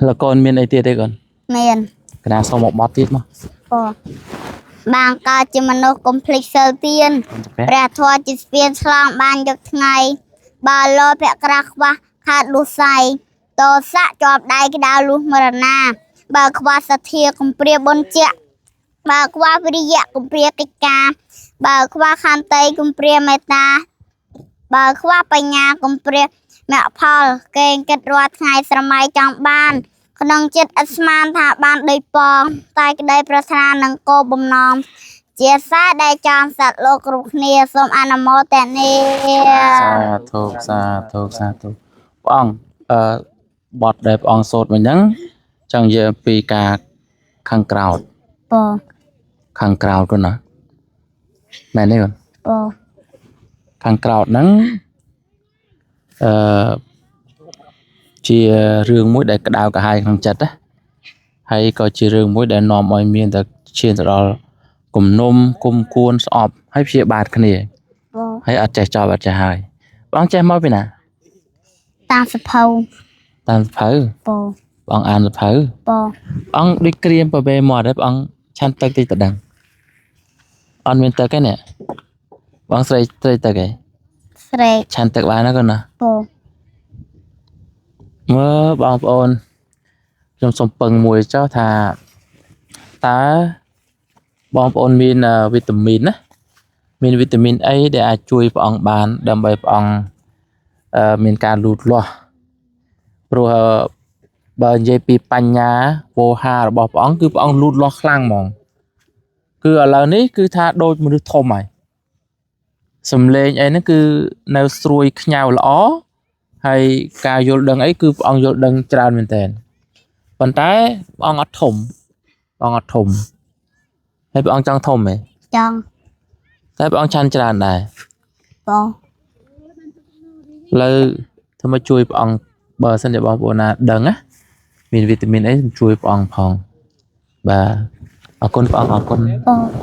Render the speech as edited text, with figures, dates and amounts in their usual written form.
លកូនមានអីទៀតទេកូន មានក ណាសុំមកបត់ទៀតមក ពបាងកើតជាមនុស្សកុំភ្លេចសិលទៀន កូនចាពះ ព្រះធម៌ជាស្ពានឆ្លងបានយកថ្ងៃ បើលោភៈក្រាស់ខ្វះខាតលុះស័យតោសៈជាប់ដៃក្តៅលុះមរណា បើខ្វះសទ្ធាកំព្រាបុណ្យជាបើខ្វះវិរិយៈកំព្រាកិច្ចការ បើខ្វះខន្តីកំព្រាមេត្តា បើខ្វះបញ្ញាកំព្រាមគ្គផល កេងគិតរាល់ថ្ងៃស្រមៃចង់បាន ក្នុងចិត្តឥតស្មានថាបានដូចពង តែក្តីប្រាថ្នានឹងគោលបំណង ជាសារដែលចង់សត្វលោកគ្រប់គ្នាសូមអនុមោទនា សាធុសាធុសាធុព្រះអង្គអឺបត់ដែលព្រះអង្គសូត្រមិញហ្នឹងចង់និយាយអំពីការខាងក្រោត ព ខាងក្រោតកូនណាមែនទេកូន ព ខាងក្រោតហ្នឹងអឺជារឿងមួយដែលក្តៅក្រហាយក្នុងចិត្តណាហើយក៏ជារឿងមួយដែលនាំឲ្យមានតែឈានទៅដល់គំនុំគុំគួនស្អប់ហើយព្យាបាទគ្នា ព ហើយអត់ចេះចប់អត់ចេះហើយបងចេះមកពីណា តាមសភៅ តាមសភៅ ព បងអានសភៅ ព បងដូចក្រៀមប្រវេមាត់ហើយបងឆាន់ទឹកតិចទៅដឹងអត់មានទឹកទេនេះបងស្រីត្រីទឹកឯង ស្រេក ឆាន់ទឹកបានណាកូនណា ព មើលបងប្អូនខ្ញុំសូមពឹងមួយចុះថាតើបងប្អូនមានវីតាមីនណាមានវីតាមីនអីដែលអាចជួយព្រះអង្គបាន ដើម្បីព្រះអង្គមានការលូតលាស់ព្រោះបើនិយាយពីបញ្ញាវោហារបស់ព្រះអង្គគឺព្រះអង្គលូតលាស់ខ្លាំងហ្មងគឺឥឡូវនេះគឺថាដូចមនុស្សធំហើយសំលេងអីហ្នឹងគឺនៅស្រួយខ្ញៅល្អ ហើយការយល់ដឹងអីគឺព្រះអង្គយល់ដឹងច្រើនមែនតើប៉ុន្តែព្រះអង្គអត់ធំព្រះអង្គអត់ធំហើយព្រះអង្គចង់ធំហ៎ ចង់ តែព្រះអង្គឆាន់ច្រើនដែរ ព ឥឡូវធ្វើមកជួយព្រះអង្គបើសិនជាបងប្អូនណាដឹងណាមានវីតាមីនអីជួយព្រះអង្គផងបាទអរគុណព្រះអង្គអរគុណ ព